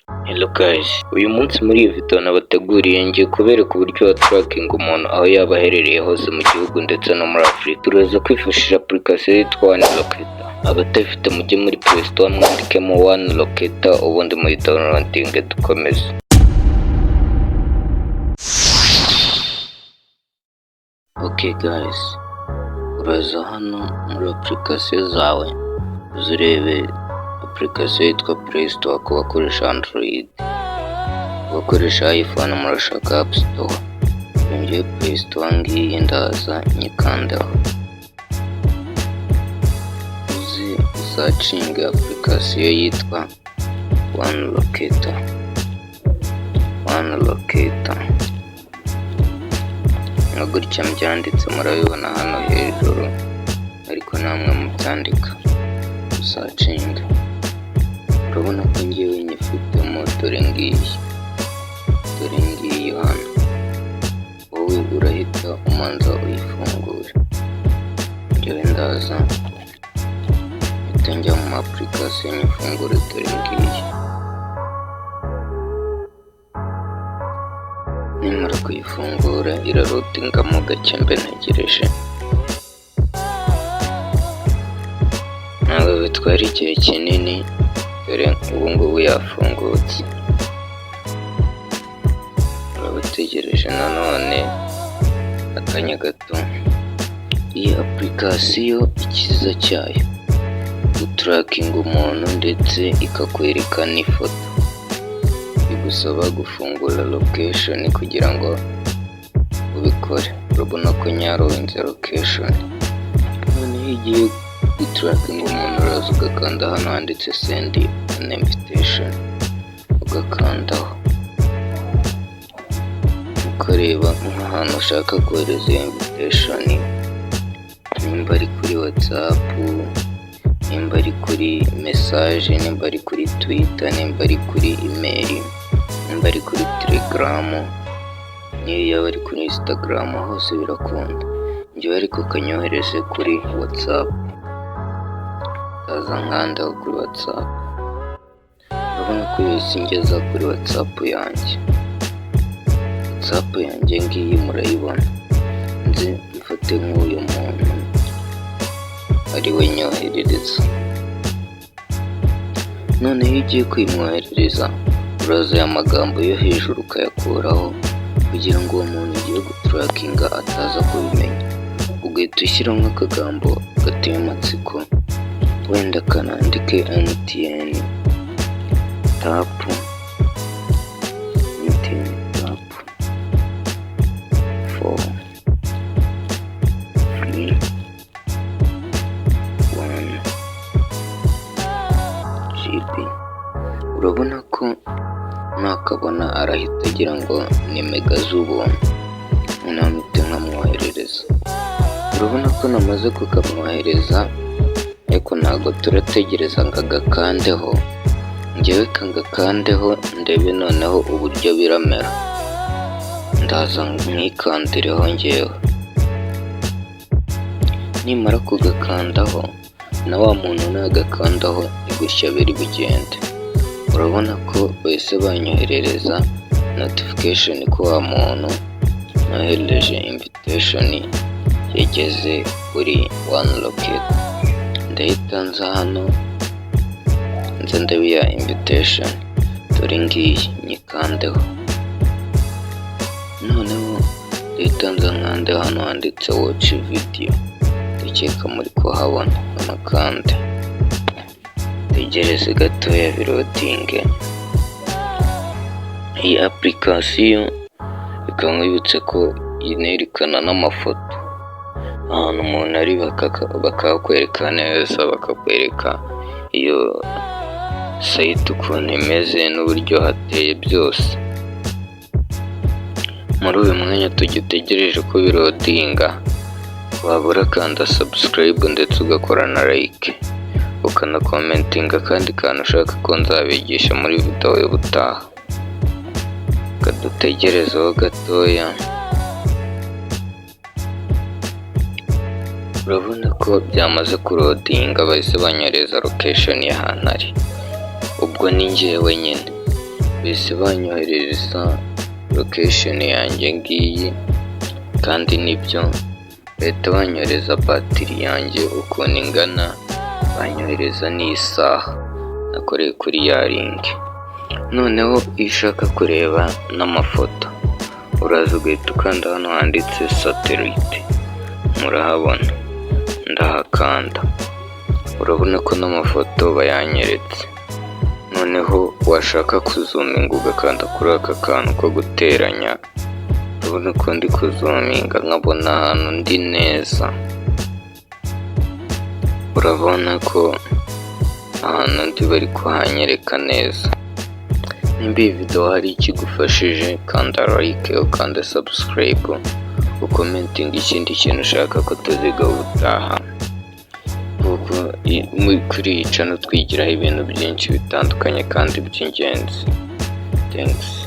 Hello guys, uyu munsi muri iyi video nabateguriye ngiye kubereka uburyo wa tracking umuntu aho yaba aherereye hose mu gihugu ndetse no muri Afurika. Turaza kwifashisha application yitwa One Locator. Abatayifite mujye muri Play Store mwandikemo One Locator, ubundi muyi downloading, dukomeze. Okay guys, uraza hano muri application zawe, uzurebe application yitwa Play Store ku bakoresha Android, ku bakoresha iPhone murashaka App Store. Ngiye Play Store ngiyi, ndaza nyikandaho, uze usearchinge application yitwa One Locator. One Locator nka gutya mbyanditse, murabibona hano hejuru, ariko namwe mubyandika usearchinge. Urabona ko ngewe nyifitemo, dore ngiyi, dore ngiyi hano. Wowe urahita umanza uyifungure. Ngewe ndaza mpita njya mu ma application nyifungure, dore ngiyi. Nimara kuyifungura iraloadingamo gake mbe ntegereje, ntabwo bitwara igihe kinini. Dore ubu ngubu yafungutse, uraba utegereje nanone akanya gato. Iyi application icyiza cyayo, utrackinga umuntu ndetse ikakwereka n'ifoto. Bigusaba gufungura location kugira ngo ubikore. Urabona ko nyaronze location. Noneho iyo ugiye gutrackinga umuntu, uraza ugakanda hano handitse "Send an invitation", ugakandaho, ukareba nk'ahantu ushaka kohereza iyo invitation, nimba ari kuri WhatsApp, nimba ari kuri message, nimba ari kuri Twitter, nimba ari kuri email, nimba ari kuri Telegram, niyo yaba ari kuri Instagram, hose birakunda. Njyewe ariko kanyohereze kuri WhatsApp, ndaza nkandaho kuri WhatsApp, urabona ko yahise ingeza kuri WhatsApp yanjye. WhatsApp yanjye ngiyi, murayibona. Nze mfate nk'uyu muntu ari we nyoherereza. Noneho iyo ugiye kuyimwoherereza, uraza aya magambo yo hejuru ukayakuraho kugira ngo uwo muntu ugiye gutrackinga ataza kubimenya, ugahita ushyiramo akagambo gateye amatsiko, wenda kanandike MTN tap, MTN tap for free 1 GB. Urabona ko nakabona arahita agira ngo ni mega z'ubuntu, noneho mpite nkamwoherereza. Urabona ko namaze kukamwohereza, ariko ntabwo turategereza ngo agakandeho. Njyewe kagakandeho ndebe noneho uburyo biramera. Ndaza mwikandireho njyewe. Nimara kugakandaho, na wa muntu nagakandaho, ni gutya biri bugende. Urabona ko bahise banyoherereza notification ko wa muntu noherereje invitation yageze kuri One Locator. Ndahita nza hano, nze ndebe ya invitation, dore ngiyi, nyikandeho. Noneho ndahita nza nkande hano handitse "Watch video", ndakeka muri kuhabona amakande. Tegereze gatoya biloadinge. Iyi application reka nkwibutse ko inerekana n'amafoto, ahantu umuntu ari bakahakwereka neza, bakakwereka iyo site ukuntu imeze n'uburyo hateye byose. Muri uyu mwanya tugitegereje ko biloadinga, waba urakanda subscribe ndetse ugakora na like, ukanacommentinga akandi kantu ushaka ko nzabigisha muri video y'ubutaha. Reka dutegerezeho gatoya. Urabona ko byamaze kuloadinga, bahise banyohereza location y'ahantu ari, ubwo ni njyewe nyine. Bahise banyoherereza location yanjye ngiyi, kandi nibyo, bahita banyohereza batiri yanjye ukuntu ingana, banyohereza n'isaha nakoreye kuri ya link. Noneho iyo ushaka kureba n'amafoto, uraza ugahita ukanda hano handitse satellite, murahabona, ndahakanda, urabona ko n'amafoto bayanyeretse. Noneho washaka kuzoominga ugakanda kuri aka kantu ko guteranya, urabona ko ndi kuzoominga nkabona ahantu ndi neza, urabona ko ahantu ndi bari kuhanyereka neza. Nimba iyi video hari ikigufashije, kanda like, ukanda subscribe, ucommentinga ikindi kintu ushaka ko tuziga ubutaha, kuko kuri iyi channel twigiraho ibintu byinshi bitandukanye kandi by'ingenzi. Thanks.